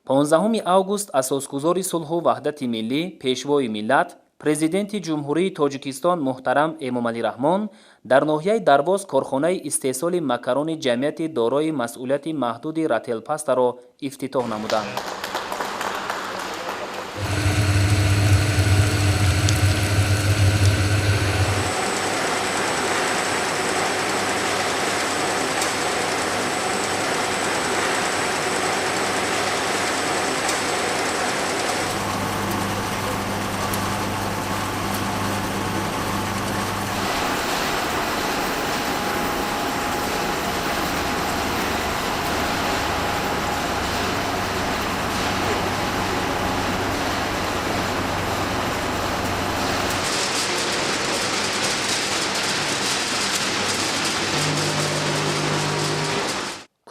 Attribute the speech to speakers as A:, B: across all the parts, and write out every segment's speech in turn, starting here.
A: 15 август асосгузори сулҳу ваҳдати миллӣ, пешвои миллат, президенти Ҷумҳурии Тоҷикистон муҳтарам Эмомалӣ Раҳмон дар ноҳияи Дарвоз корхонаи истеҳсоли макарони ҷамъияти дорои масъулияти маҳдуди Рателпастаро ифтитоҳ намуданд.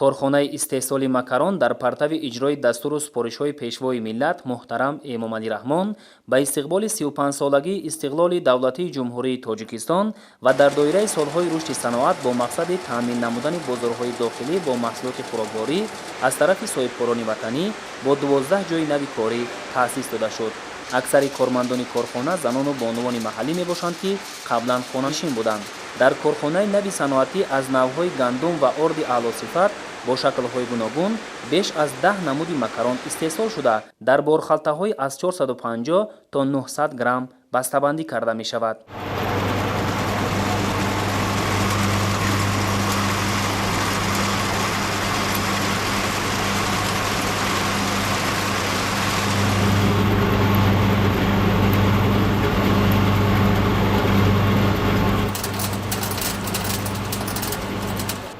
A: Корхонаи истеҳсоли макарон дар партави иҷрои дастуру супоришҳои пешвои миллат муҳтарам Эмомалӣ Раҳмон ба истиқболи 35-солагии истиқлоли давлатии Ҷумҳурии Тоҷикистон ва дар доираи солҳои рушди саноат бо мақсади таъмин намудани бозорҳои дохилӣ бо маҳсулоти хӯрокворӣ аз тарафи соҳибкорони ватанӣ бо 12 ҷойи нави корӣ таъсис дода шуд. Аксари кормандони корхона занону бонувони маҳаллӣ мебошанд, ки қаблан хонанишин буданд. Дар корхонаи нави саноатӣ аз навъҳои гандум ва орди аълосифат бо шаклҳои гуногун беш аз 10 намуди макарон истеҳсол шуда, дар борхалтаҳои аз 450 то 900 грамм бастабандӣ карда мешавад.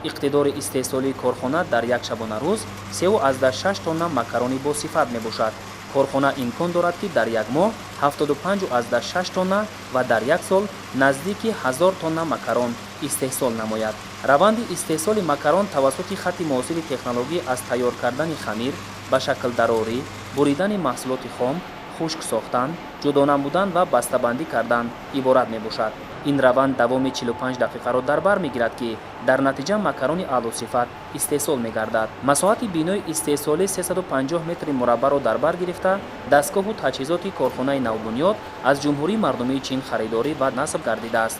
A: Иқтидори истеҳсолии корхона дар як шабонарӯз 3,6 тонна макарони босифат мебошад. Корхона имкон дорад, ки дар як моҳ 75,6 тонна ва дар як сол наздики 1000 тонна макарон истеҳсол намояд. Раванди истеҳсоли макарон тавассути хатти муосири технологӣ аз тайёр кардани хамир, ба шаклдарорӣ, буридани маҳсулоти хом, хушк сохтан, ҷудо намудан ва бастабандӣ кардан иборат мебошад. Ин раванд давоми 45 дақиқаро дар бар мегирад, ки дар натиҷа макарони аълосифат истеҳсол мегардад. Масоҳати бинои истеҳсолӣ 350 метри мураббаъро дар бар гирифта, дастгоҳу таҷҳизоти корхонаи навбунёд аз Ҷумҳурии Мардумии Чин харидорӣ ва насб гардидааст.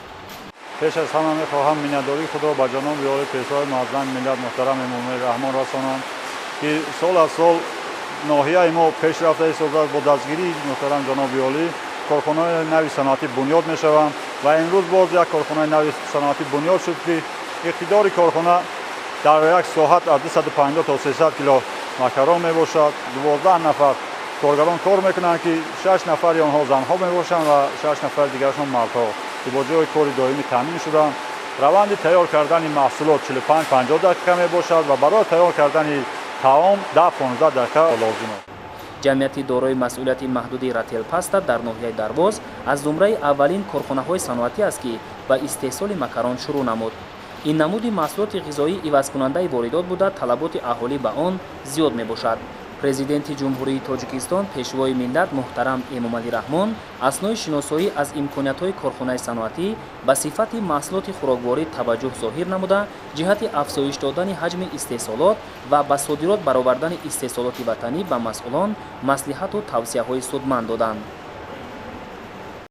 B: Пеш аз ҳама мехоҳам миннатдории худро ба ҷаноби олӣ, пешвои муаззами миллат муҳтарам Эмомалӣ Раҳмон расонам, ки сол аз сол ноҳияи мо пешрафта истодааст. Бо дастгирии муҳтарам ҷаноби олӣ корхонаҳои нави саноатӣ бунёд мешаванд ва имрӯз боз як корхонаи нави саноатӣ бунёд шуд, ки иқтидори корхона дар як соат аз 250 то 300 кило макарон мебошад. 12 нафар коргарон кор мекунанд, ки 6 нафари онҳо занҳо мебошанд ва 6 нафари дигарашон мардҳо, ки бо ҷои кори доимӣ таъмин шуданд. Раванди тайёр кардани маҳсулот 45-50 дақиқа мебошад ва барои тайёр кардани таом 10-15 дақиқа лозим аст.
A: Ҷамъияти дорои масъулияти маҳдуди Рателпаста дар ноҳияи Дарвоз аз зумраи аввалин корхонаҳои саноатӣ аст, ки ба истеҳсоли макарон шурӯъ намуд. Ин намуди маҳсулоти ғизоӣ ивазкунандаи воридот буда, талаботи аҳолӣ ба он зиёд мебошад. Президенти Ҷумҳурии Тоҷикистон, пешвои миллат муҳтарам Эмомалӣ Раҳмон аснои шиносоӣ аз имкониятҳои корхонаи саноатӣ ба сифати маҳсулоти хӯрокворӣ таваҷҷӯҳ зоҳир намуда, ҷиҳати афзоиш додани ҳаҷми истеҳсолот ва ба содирот баровардани истеҳсолоти ватанӣ ба масъулон маслиҳату тавсияҳои судманд доданд.